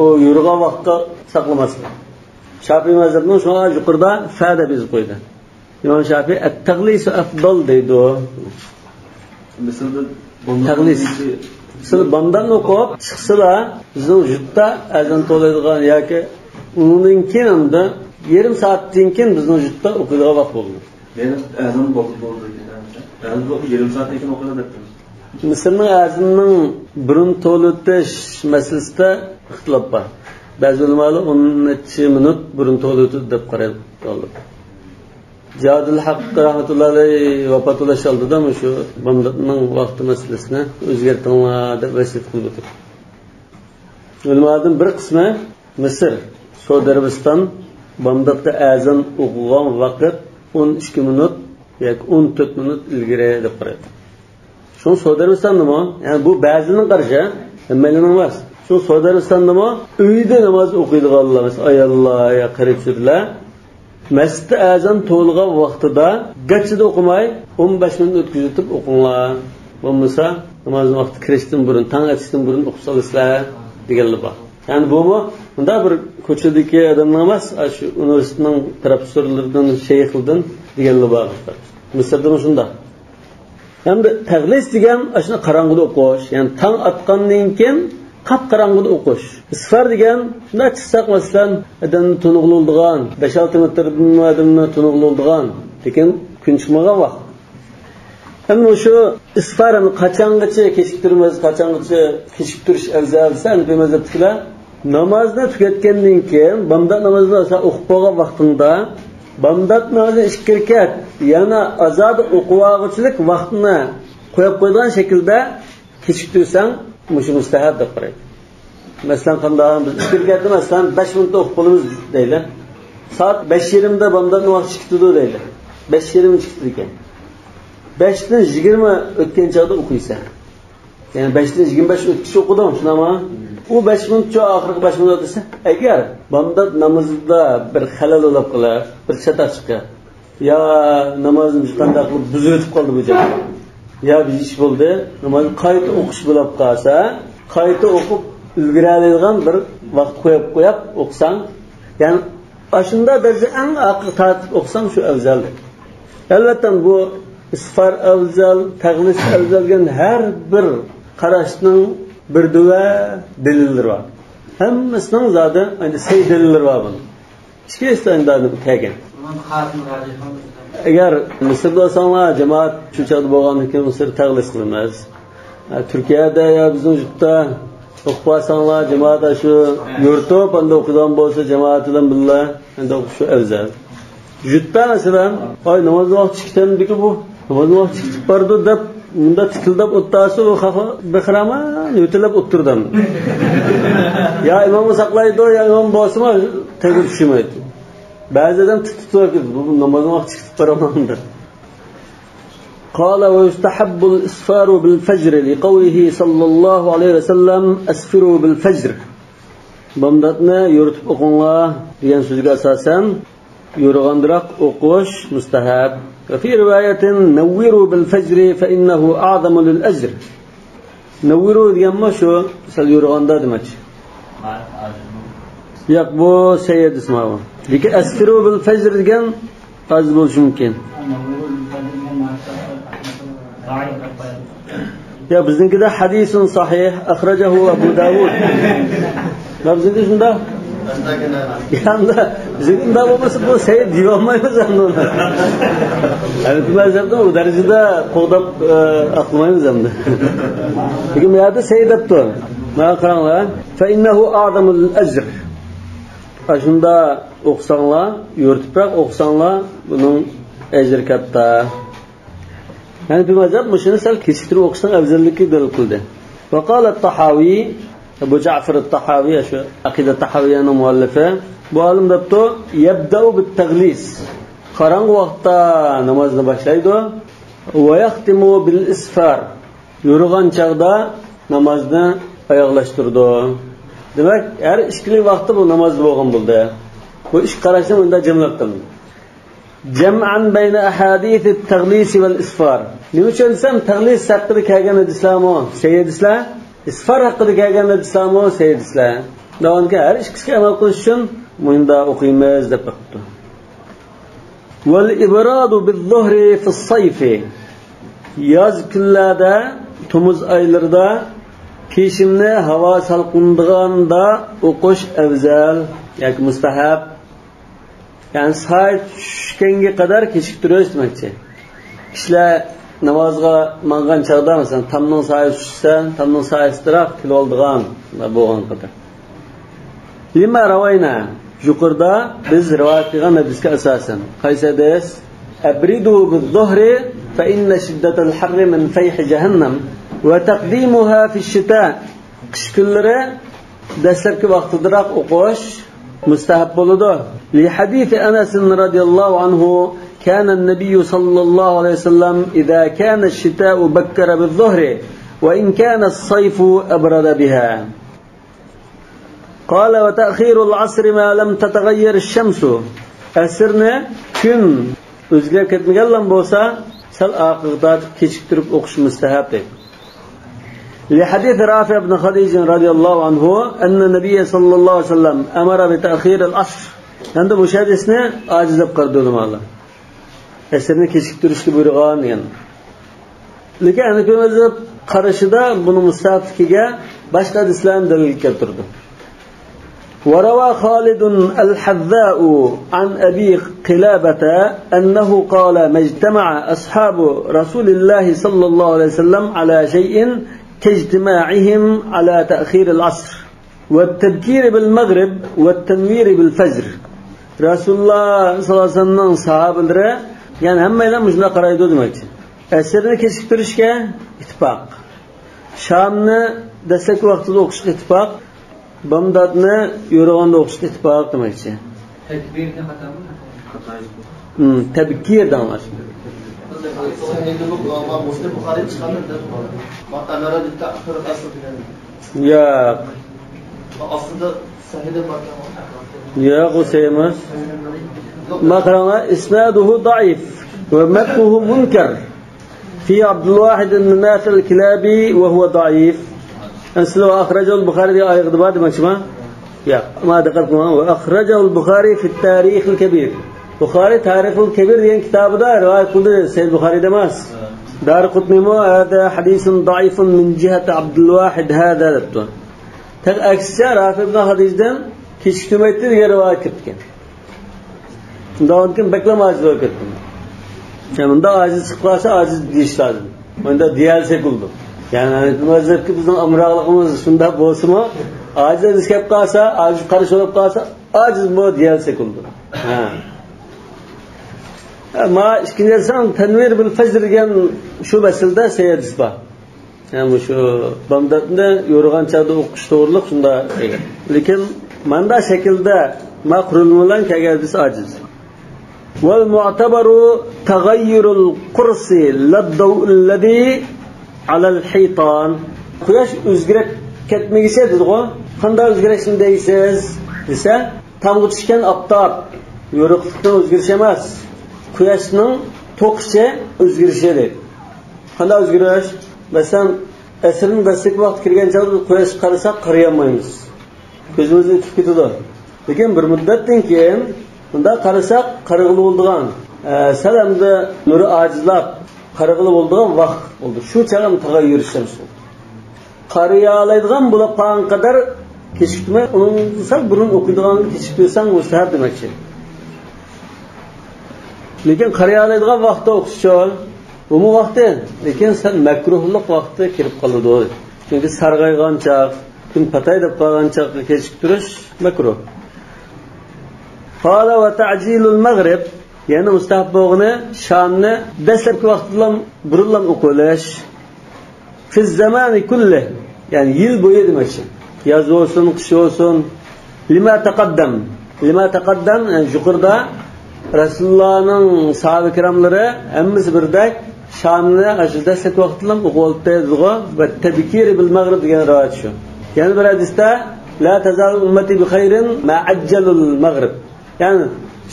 [SPEAKER 1] O yo'rg'an vaqtda saqlamaslik. Shofiy mazhabining shunga yuqorida fa deb yozib qo'ydi. İmom Shofiy at-tag'lisu afdal deydi. Tag'lis. Sizlar bomdodni o'qib chiqsalar, bizning yurtda azon to'laydigan yoki undan keyin endi yarim soatdan keyin bizning yurtda o'qiydigan vaqt bo'ldi.
[SPEAKER 2] Benim azon bo'ldi bo'ldi. Azon bo'ldi, yarim soatdan keyin o'qiydi deb.
[SPEAKER 1] Misrning azonning burun to'litish masalasida ixtilof bor. Ba'zi ulamolar 10 minut burun to'litdi deb qaraydi. Jadil Haqq rahmatullohi alayhi vafot bo'lish oldida shu bomdodning vaqti masalasini o'zgartinglar deb vasiyat qilib o'tdi. Ulamolarning bir qismi Misr, Saudiya Arabiston bomdodda azon o'qigan vaqt 12 minut yoki 14 minut ilgari deb qaraydi. Shu Saudiya Arabistondami? Ya'ni bu ba'zining qarashi, hammaning emas. Shu Saudiya Arabistondami uyda namoz o'qiydiganlar, masalan, ayollar yo qarichlar masjidda azon to'lgan vaqtida gachida o'qimay 15 minut o'tkazib o'qinglar. Bo'lmasa namoz vaqti kirishdan burun, tong otishdan burun o'qib olasizlar deganlar bor. Ya'ni bu bunda bir ko'chadagi odamlar emas, shu universitetning professorlaridan, shayxlardan deganlar bor. Misrda shunday. Endi tag'lis degan ashuni qorong'uda o'qish, ya'ni tong otgandan keyin qop-qorong'uda o'qish. Isfar degan shunday chiqsak masalan odamni to'nig'iladigan, 5-6 metrdan odamni to'nig'iladigan, lekin kun chiqmagan vaqt. Endi shu isfarni qachongacha kechiktiramiz, qachongacha kechiktirish afzal desa, Hanafiy mazhabdagilar namozni tugatgandan keyin bomdod namozini o'qib bo'lgan vaqtingda bomdod namozini 2 rakat yana azod o'qib olg'uchilik vaqtini qo'yib qo'ygan shaklda kechiktirsang Muşu mustahab deb qaraydi. Masalan, qanday biz 2 rakatni masalan 5 minutda o'qib qolamiz deydi. Soat 5:30da bomdodni vaqti chiqdi deydi. 5:30 chiqdi ekan. 5dan 20 o'tgan chog'da o'qiysan. Ya'ni 5dan 25 o'tkicha o'qidim, shunami? U 5 minutcha oxirgi 5 minut desa, agar bomdod namozida bir xalal bo'lib qolar, bir chataq chiqar. Ya namozni qanday qilib buzib o'tib qoldi bu joy. Ya bir ish bo'ldi, namozni qayta o'qish bo'lib qolsa, qayta o'qib ulguradigan bir vaqt qo'yib qo'yib o'qisang, ya'ni shunda daraja eng aql tortib o'qisang shu afzaldir. Albatta bu isfar afzal, tag'lis afzal degan har bir qarashning bir duva dalillari bor. Hammasining zodi endi sey dalillari bor buni. Ikkisi endi kelgan. Agar Misrda bo'lsanglar, jamoat shu chog'da bo'lgandan keyin Misr tag'lis qilamiz. Turkiyada yo bizning yurtda o'qib olsanglar, jamoat shu yurtib, endi o'qigan bo'lsa jamoat bilan birga endi o'qish afzal. Yurtda masalan, oy namoz vaqti chiqdimdiki bu, namoz vaqti chiqib bordi deb bunda titildab o'ttasi u bixraman yo'tilib o'tirdim. Ya imomni saqlaydi, ya imom bo'lsa tagib tushmaydi. Ba'zi odam tutib bu namoz vaqti chiqib boraman deb. قال ويستحب الإسفار بالفجر لقوله صلى الله عليه وسلم أسفروا بالفجر. Bomdodni yo'ritib o'qinglar degan so'zga asosan yo'rg'andiroq o'qish mustahab. وفي رواية نوروا بالفجر فإنه أعظم للأجر. نوروا deganmi shu sal yo'rg'anda demak. Yo'q, bu sayyid ismi. Lekin asfiru bil fajr degan oz bo'lishi mumkin. Ya bizninkida hadisun sahih akhrajahu Abu Davud. Bizniki shunda Yanda bizda bo'lmasa bu sayyid deyolmaymiz endi uni. Yani mazhabda u darajada qo'g'dab aqlamaymiz endi. Lekin bu yerda sayyid debdi. Mana qaranglar, fa innahu a'zamul ajr. Shunda o'qisanglar, yo'ritibroq o'qisanglar, buning ajri katta. Yani bir mazhab mushuni sal kechiktirib o'qishning afzalligi dalil qildi. Va qala at-Tahawi, Abu Ja'far at-Tahawi, shu Aqida Tahawiyaning muallifi, bu olim debdi, yabda'u bit-taghlis. Qorong'u vaqtda namozni boshlaydi va yahtimu bil-isfar. Yo'rg'an chog'da namozni oyoqlashtirdi. Demak, har ikkilik vaqtda bu namoz bo'lgan bo'ldi. Bu ish qarashni unda jamlab qildi. Jam'an bayna ahadith at-taghlis wal-isfar. Nima uchun desam, taghlis haqida kelgan hadislarmi, sayyidislar, isfar haqida kelgan hadislarmi, sayyidislar. Davonga har ikkisiga amal qilish uchun bunda o'qiymiz deb aytdi. Wal ibradu biz-zuhri fi as-sayf. Yoz kunlarda, tomuz oylarida peshimni havo salqindiganda o'qish afzal yoki mustahab. Ya'ni soat tushganga qadar kechiktirish demakchi. Kishilar namozga mangan chog'da masalan tomning soati tushsa, tomning soatiroq kelib oldigan bo'lgan qadar. Lima ravayna, yuqorida biz rivoyat qilgan hadisga asosan. Qaysi hadis? Abridu biz-zuhri fa inna shiddatal harri min fayhi jahannam va taqdimuha fi ash-shita. Qish kunlari dastlabki vaqtidaroq o'qish mustahab bo'ladi. Li hadisi Anas radhiyallohu anhu كان النبي صلى الله عليه وسلم إذا كان الشتاء بكر بالظهر وإن كان الصيف أبرد بها. قال وتأخير العصر ما لم تتغير الشمس. Asrni kun o'zgarib ketmaganlam bo'lsa, sal oqig'da kechiktirib o'qish mustahab deydi. لحديث رافع بن خديج رضي الله عنه أن النبي صلى الله عليه وسلم أمر بتأخير العصر. Endi bu hadisni aciz deb qaradi ulamolar. Asrni kechiktirishga buyurgan degan. Lekin Hanafiy mazhab qarashida buni mustahabligiga boshqa hadislarni dalil keltirdi. وروى خالد الحذاء عن أبي قلابة أنه قال ما اجتمع أصحاب رسول الله صلى الله عليه وسلم على شيء كاجتماعهم على تأخير العصر والتبكير بالمغرب والتنوير بالفجر. Rasululloh sallallohu alayhi vasallamning sahobalari, ya'ni hammalar shunday qaraydi demakchi. Asrni kechiktirishga ittifoq. Shamni dastlabki vaqtida o'qishga ittifoq, bomdodni yo'rg'onda o'qishga ittifoq demakchi.
[SPEAKER 4] Takbirni xatomi?
[SPEAKER 1] Tabkir danglar. Yo'q.
[SPEAKER 2] Aslida sahih bor.
[SPEAKER 1] Yo'q, u sahih emas. Ma qaranglar, isnaduhu zaif va matnuhu munkar. في عبد الواحد بن نافع الكلابي وهو ضعيف. أنسلوا أخرجه البخاري أيضا بعد ما شما يا ما دقت وأخرجه البخاري في التاريخ الكبير. بخاري تاريخ الكبير دين كتاب ده رواية كل سيد البخاري دماس. دار قطني مو هذا حديث ضعيف من جهة عبد الواحد هذا لبتون. تك أكسر رافع بن حديث كشتمت رواية كتكن. ده بكلام عاجز كتكن. Yani bunda aciz çıklarsa aciz deyiş lazım. Bunda diyelse buldu. Yani mezhepki bizim amraqlığımız şunda bolsa mı? Aciz kelip kalsa, aciz karış olup kalsa, aciz mu diyelse buldu. Ha. Ama ikinci sen tenvir bil fecr degan şu meselede seyredis bak. Yani şu bamdatında yorğan çağda okuş doğruluk şunda. Lekin manda şekilde ma kurulmalan kelgan aciz. والمعتبر تغير القرص للضوء الذي على الحيطان. Quyosh o'zgarib ketmagicha dedi-ku. Qanday o'zgarishini deysiz desa, tomga tushgan oftob yorug'likdan o'zgarish emas, quyoshning to'qishi o'zgarishi deydi. Qanday o'zgarish? Masalan, asrning dastlabki vaqt kirgan chog'da quyosh qarasak qarayolmaymiz. Ko'zimizni o'tib ketadi. Lekin bir muddatdan keyin bunda qarasak qarag'ili bo'ldigan, sal hamda nuri ajizlab qarag'ili bo'ldigan vaqt bo'ldi. Shu chag'im tag'ayyur ishimiz bo'ldi. Qarayalaydigan bo'lib qolgan qadar kechiktirmay, uning sal burun o'qiydigan kechiktirsang mustahab demakchi. Lekin qarayalaydigan vaqtda o'qishchi, bu vaqti, lekin sal makruhlik vaqti kirib qoladi. Chunki sarg'aygan chaq, kun patay deb qolgan chaqqa kechiktirish makruh. قال وتعجيل المغرب يعني مستحب بوغني شامني دسلبك وقت لهم برلم أقولش في الزمان كله يعني يل بوي demek yaz olsun kış olsun لما تقدم لما تقدم yani yukarıda Resulullah'ın sahabe kiramları hemmisi birdek Şam'ını aşı destek vaqtida o'qib ve tebkir bil maghrib degan rivoyat shu. Yani bir hadisda la tazal ummati bi khayrin ma ajjalul maghrib. Yani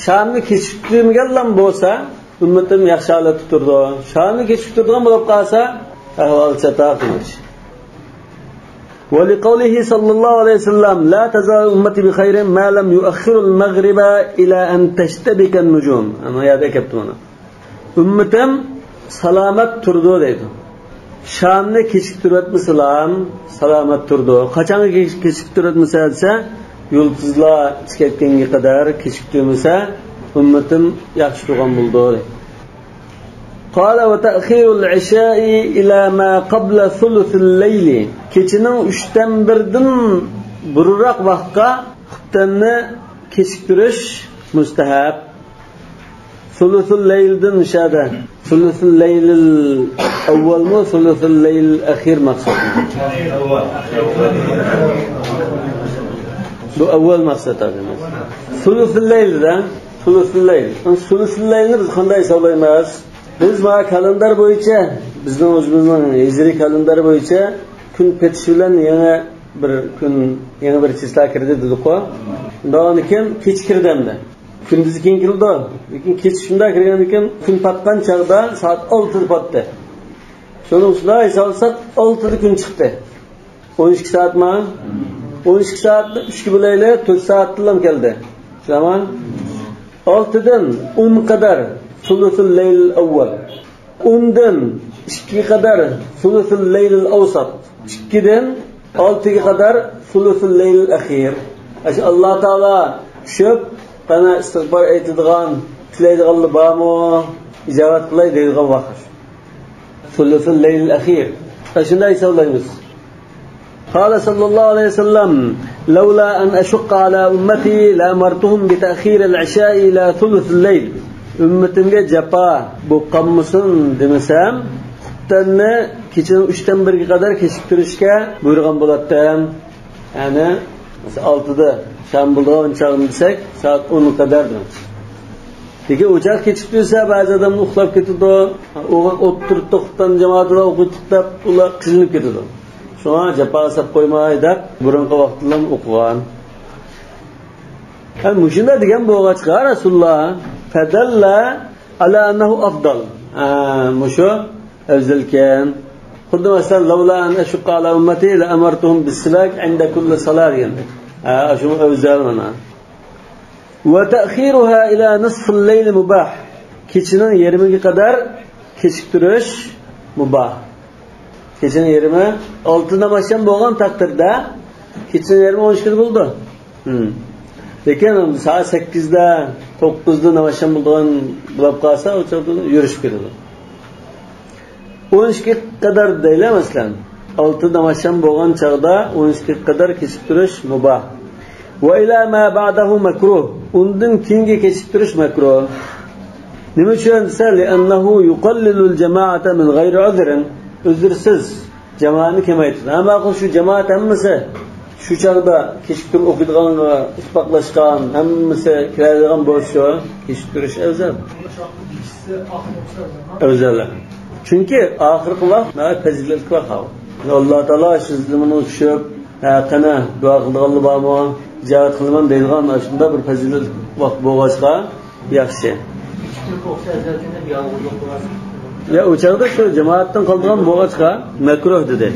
[SPEAKER 1] Şam'ı kechiktirmaganlam bo'lsa, ummatim yaxshi holatda turdi. Şam'ı kechiktirgan bo'lib qolsa, ahvol chatoq demiş. ولقوله صلى الله عليه وسلم لا تزال أمتي بخير ما لم يؤخر المغرب إلى أن تشتبك النجوم. أنا يا ذاك بتونا. أمتم سلامت turdu deydi. Şam'ı kechiktirib salomat turdi. Qachon kechiktirib desa, yulduzlar ketganga qadar kechiktirmasa, ummatim yaxshi turgan bo'ldi. قال وتأخير العشاء إلى ما قبل ثلث الليل. Kechining 3dan 1dan burunroq vaqtga xuftanni kechiktirish mustahab. Sulusul layldan o'shada. Sulusul laylil avvalmi, sulusul layl axir maqsad. Bu avval maqsad emas. Sulusul laylda, sulusul layl. Sulusul laylni biz qanday hisoblaymiz? Biz ma kalendar bo'yicha, bizning o'zimizning hijriy kalendar bo'yicha kun petishi bilan yana bir kun, yana bir chisla kirdi dedik-ku. Undan keyin kech kirdi endi. Kunduzi keyin kirdi, lekin kech shunda kirgandan keyin kun patgan chog'da soat 6da patdi. Shuni ustiga hisoblasak 6da kun chiqdi. 12 soatmi? 12 soatni 3 ga bo'laylik, 4 soatdan keldi. Tamam? 6dan 10 qadar sulusul layl avval. 10dan 2 qadar sulusul layl awsat. 2dan 6ga qadar sulusul layl axir. Alloh taolo tushib bana istig'for aytadigan, tilaydiganlar bormi, ijobat qilay deydigan vaqt. Sulusul layl axir. Shunday hisoblaymiz. قال صلى الله عليه وسلم لولا أن أشق على أمتي لأمرتهم بتأخير العشاء إلى ثلث الليل. Ümmetimge cepa bu qanmasın demesem, xuftanni kechaning 3dan 1ga qadar kechiktirishga buyurgan bo'ladi. Ya'ni masalan 6da sham bo'ladigan chog'ni desak, soat 10 qadar demak. Lekin o'choq kechiktirsa ba'zi odamlar uxlab ketadi, o'tirib to'xtan jamoatlar o'qib deb ular qilinib ketadi. Shunga jafo sab qo'ymay deb burunqi vaqtlar o'qigan. Hem mushunda degan bo'lg'achqa Rasululloh fadalla ala annahu afdal. Mushu afzalkan. Xuddi masalan lavla an ashqa ala ummati la amartuhum bis-silak inda kulli salat degan. Shu afzal mana. Va ta'khiruha ila nisf al-layl mubah. Kechaning yarmiga qadar kechiktirish mubah. Kechaning yarmi 6 namozdan bo'lgan taqdirda kechaning yarmi 12 bo'ldi. Lekin soat 8da 9da namozdan bo'lgan bo'lib qolsa, o chog'da yurishib ketadi. 12 qadar deylar masalan. 6 namozdan bo'lgan chog'da 12 qadar kechiktirish mubah. Va ila ma ba'dahu makruh. Undan keyingi kechiktirish makruh. Nima uchun desa, li'annahu yuqallilu al-jama'ata min ghayri 'udhrin. Uzrsiz jamoani kamaytiradi. Ammo shu jamoat hammasi shu chog'da kechiktirib o'qiydigan, ittifoqlashgan, hammasi kiradigan bo'lsa, kechiktirish afzal. Afzal. Chunki oxirgi vaqt fazilatli vaqt. Alloh taolo sizni buni tushib, qani duo qildiganlar bormi, ijobat qilaman deydigan shunda bir fazilatli vaqt bo'lg'achqa yaxshi. Ya o chog'da shu jamoatdan qoldigan bo'lg'achqa makruh dedi.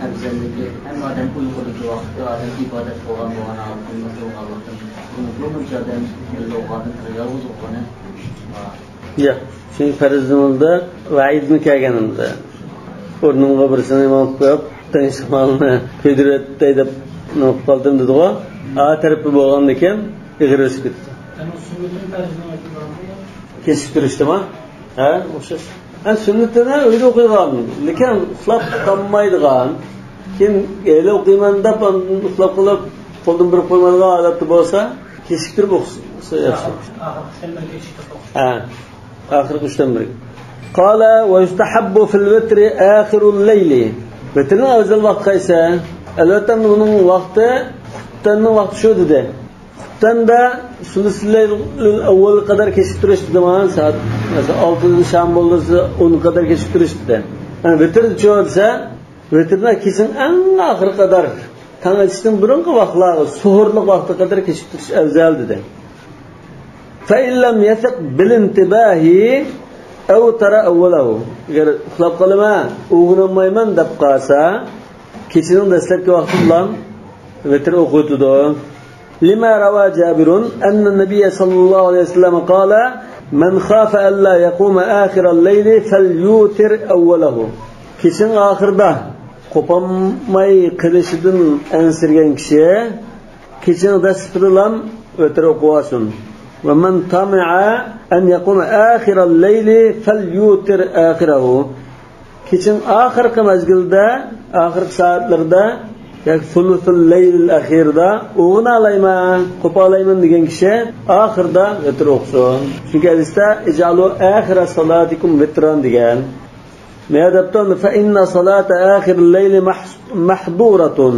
[SPEAKER 5] Afzalligi hamma odam uyqudagi vaqtda odam ibodat qilgan bo'lgan Allohdan bu muncha odam yolg'iz o'qigani.
[SPEAKER 1] Ya, chunki farz namozda vaidni kelganimizda o'rnimga birisini imom qo'yib, tinch molni kuydirib deb nima qilib qoldim dedi-ku. A tarafi bo'lgandan keyin ig'irlashib ketdi. Kechiktirishdimi? Ha, o'xshash. Sunnatini uyda o'qiydigan, lekin uxlab qolmaydigan, keyin eli o'qiyman deb uxlab qolib, qo'ldan berib qo'ymaydigan holatda bo'lsa, kechiktirib o'qisa yaxshi. Ha, oxirgi 3dan 1. Qala va yustahabbu fil vitri akhirul layli. Vitrning afzal vaqti qaysi? Albatta uning vaqti xuftanning vaqti shu dedi. Xuftanda sulusul avval qadar kechiktirish dedi, mana soat masalan 6da sham bo'lsa 10 qadar kechiktirish dedi. Ana vitr desa, vitrni kesin eng oxir qadar tong otishdan burunqi vaqtlar, suhurlik vaqti qadar kechiktirish afzal dedi. Fa illam yathiq bil intibahi aw tara awwalahu. Agar uxlab qolaman, uyg'onmayman deb qolsa, kechaning dastlabki vaqti bilan vitr o'qiydi. لما روى جابر أن النبي صلى الله عليه وسلم قال من خاف ألا يقوم آخر الليل فليوتر أوله. Kechaning oxirida qo'polmay qilishidan ansirgan kishi kechaning dastlabida vitr o'qisin. Va man tama'a an yaquma akhir al-layl falyutir akhirahu. Kechaning oxirgi mezgilda, oxirgi soatlarda yoki sulusul layl axirda o'g'ini olayman, qo'pa olayman degan kishi oxirida vitr o'qisin. Chunki hadisda ijalu akhira salatikum vitran degan. Nima debdi? Fa inna salata akhiril layl mahduratun.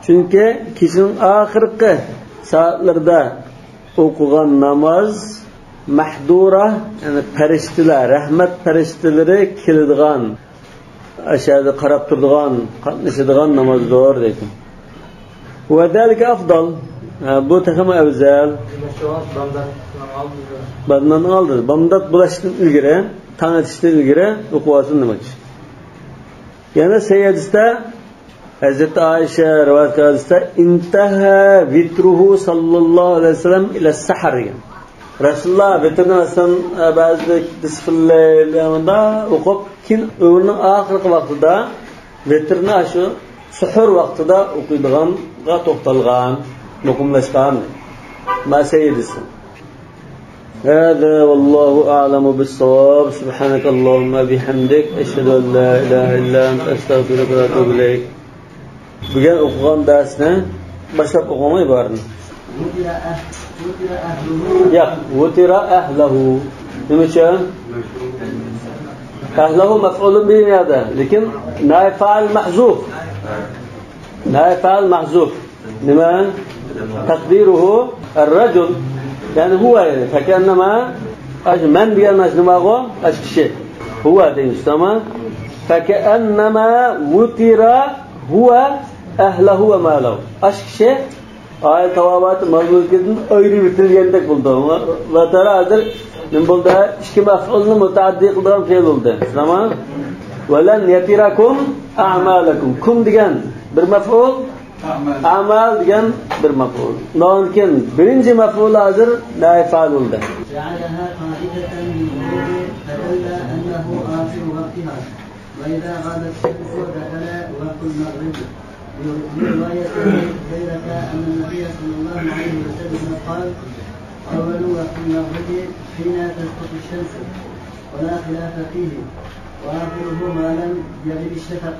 [SPEAKER 1] Chunki kechaning oxirgi soatlarda o'qigan namoz mahdura, ya'ni farishtalar, rahmat farishtalari keladigan, aşağıda qarab turadigan, qatnashadigan namozdir deydi. Va zalika afdal. Bu taxmi afzal. Bandan oldi. Bomdod bo'lishdan ilgari, tong otishdan ilgari o'qib olsin demoqchi. Yana sayyidda Hazreti Ayşe rivayet qilsa, intaha vitruhu sallallohu alayhi vasallam ila sahar degan. Rasululloh vitrni masalan ba'zi disfillarda o'qib, keyin umrining oxirgi vaqtida vitrni shu suhur vaqtida o'qiydiganga to'xtalgan, muqimlashgan. Ma sayyidisi. هذا والله أعلم بالصواب. سبحانك اللهم بحمدك أشهد أن لا إله إلا أنت أستغفرك وأتوب إليك. Bugun o'qigan darsni boshlab o'qimay borni. Yo'q, vutira ahlahu. Nima uchun? أهله مفعول به هذا، لكن نائب فاعل محذوف. نائب فاعل محذوف. لمن؟ تقديره الرجل، يعني هو فكأنما من بيان أجنبه أشكشي هو دينش، تمام؟ فكأنما وتر هو أهله وماله. أشكشي آية توابات مال-مۈلكىدىن ئايرىۋېتىلگەندەك بولدى. ۋەتەرە ھازىر نېمە بولدى؟ ئىككى مەفئۇلنى مۇتەئەددى قىلىدىغان فېئىل بولدى. تامام؟ ولن يتركم أعمالكم. كم دېگەن بىر مەفئۇل، ئەمال دېگەن بىر مەفئۇل. ئۇنىڭدىن كېيىن بىرىنچى مەفئۇل ھازىر نائىب فائىل بولدى.
[SPEAKER 5] جعلها قاعدة للغروب فدل أنه آخر وقتها، وإذا غابت الشمس دخل وقت المغرب. برواية هريرة أن النبي صلى الله عليه وسلم قال: أول وقت المغرب حين تسقط الشمس، ولا خلاف فيه، وآخره ما لم يغب الشفق،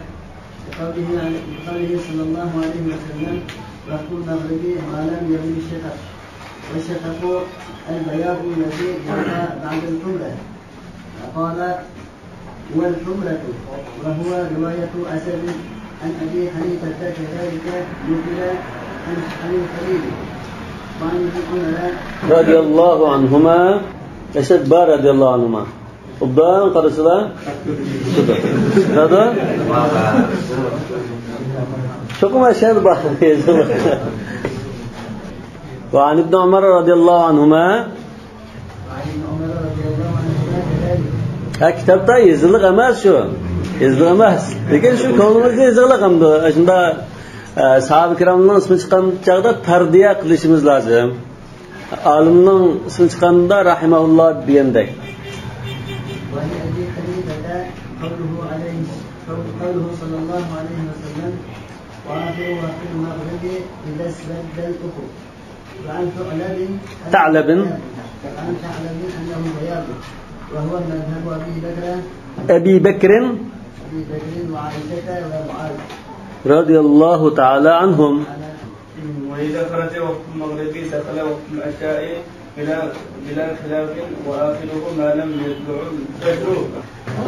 [SPEAKER 5] لقوله صلى الله عليه وسلم: وقت المغرب ما لم يغب الشفق. والشفق البياض الذي يبقى بعد الحمرة. قال: والحمرة، وهو رواية أسد عن أبي حنيفة، كذلك نقل عن الخليل وعن ابن عمر
[SPEAKER 1] رضي الله عنهما. أشد بار رضي الله عنهما. وبدان قرصلا هذا شو كم أشد بار. وعن ابن عمر رضي الله عنهما.
[SPEAKER 5] وعن ابن عمر رضي الله عنهما كذلك.
[SPEAKER 1] ها كتابتا يزلق أماس شو يزلق أماس، لكن شو كونumuzda يزلق أمده. شunda sahabe kiramning ismi chiqqan chog'da tarbiya qilishimiz lozim. Olimning ismi chiqqanda rahimahulloh degandek.
[SPEAKER 5] وعن أبي حنيفة قوله عليه قوله صلى الله عليه وسلم: وآخر وقت المغرب إذا اسود الأفق. وعن ثعلب
[SPEAKER 1] ثعلب
[SPEAKER 5] عن ثعلب أنه بياض، وهو مذهب أبي بكر
[SPEAKER 1] أبي بكر
[SPEAKER 5] أبي بكر وعائشة ومعاذ
[SPEAKER 1] رضي الله تعالى عنهم.
[SPEAKER 4] وإذا خرج وقت المغرب دخل وقت العشاء بلا خلاف، وآخره ما لم يطلع الفجر.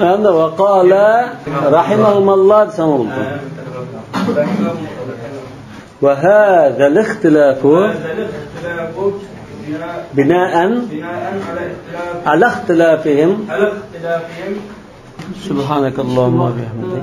[SPEAKER 1] هذا وقال رحمهم الله سمعوا. وهذا الاختلاف بناء على اختلافهم. سبحانك اللهم وبحمدك.